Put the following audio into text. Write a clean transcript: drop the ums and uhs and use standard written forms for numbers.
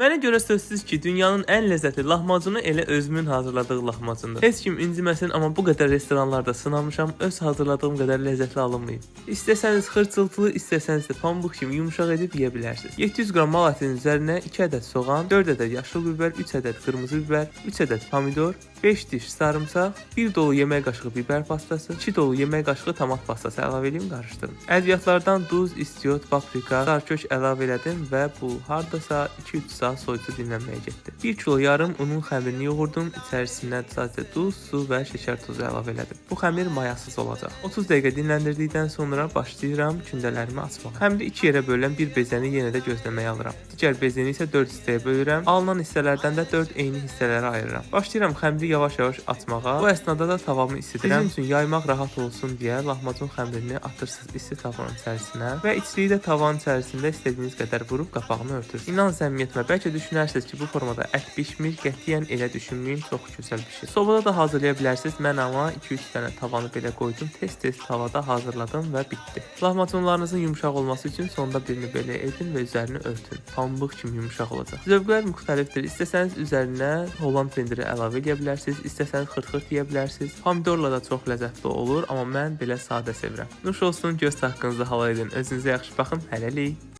Mənə görə sözsüz ki, dünyanın ən ləzzətli lahmacunu elə özümün hazırladığı lahmacundur. Heç kim inciməsin, amma bu qədər restoranlarda sınamışam, öz hazırladığım qədər ləzzətli alınmayıb. İstəsəniz xırçıltılı, istəsəniz də pambıq kimi yumşaq edib yeyə bilərsiniz. 700 qram mal ətinin üzərinə 2 ədəd soğan, 4 ədəd yaşıl biber, 3 ədəd qırmızı biber, 3 ədəd pomidor, 5 diş sarımsaq, 1 dolu yemək qaşığı biber pastası, 2 dolu yemək qaşığı tomat pastası əlavə edib qarışdırın. Ədviyyatlardan duz, istiot, paprika, sarıkök əlavə elədim və bu hardasa 2-3 saat soyudu, dinlənməyə getdi. 1 kilo yarım unun xəmirini yoğurdum, içərisinə sadəcə duz, su və şəkər tozu əlavə elədim. Bu xəmir mayasız olacaq. 30 dəqiqə dinləndirdikdən sonra başlayıram kündələrimi açmağa. Xəmiri iki yerə bölünən bir bezəni yenə də gözləməyə alıram. Digər bezəni isə 4 hissəyə bölürəm. Alınan hissələrdən də 4 eyni hissələrə ayırıram. Başlayıram xəmiri yavaş-yavaş açmağa. Bu əsnada da tavamı isidirəm. Sizin üçün yaymaq rahat olsun deyə lahmacun xəmirini atırsınız isti tavanın içərisinə və içliyi də tavanın içərisində istədiyiniz qədər vurub qapağını örtürsünüz. İnan səmimiyyətimə, bəlkə düşünərsiniz ki, bu formada ət bişmir, qətiyyən elə düşünməyin, çox gözəl bişir. Sobada da hazırlaya bilərsiniz. Mən amma 2-3 dənə tavanı belə qoydum. Tez-tez tavada hazırladım və bitdi. Lahmacunlarınızın yumşaq olması üçün sonda birini belə edin və üzərini örtün. Pambıq kimi yumşaq olacaq. Zövqlər müxtəlifdir. İstəsəniz üzərinə Holland pendiri əlavə edə bilərsiniz, istəsəniz xırx-xırt yeyə bilərsiniz. Pomidorla da çox ləzzətli olur, amma mən belə sadə sevirəm. Nuş olsun, göz haqqınızı halal edin. Özünüzə yaxşı baxın. Hələlik.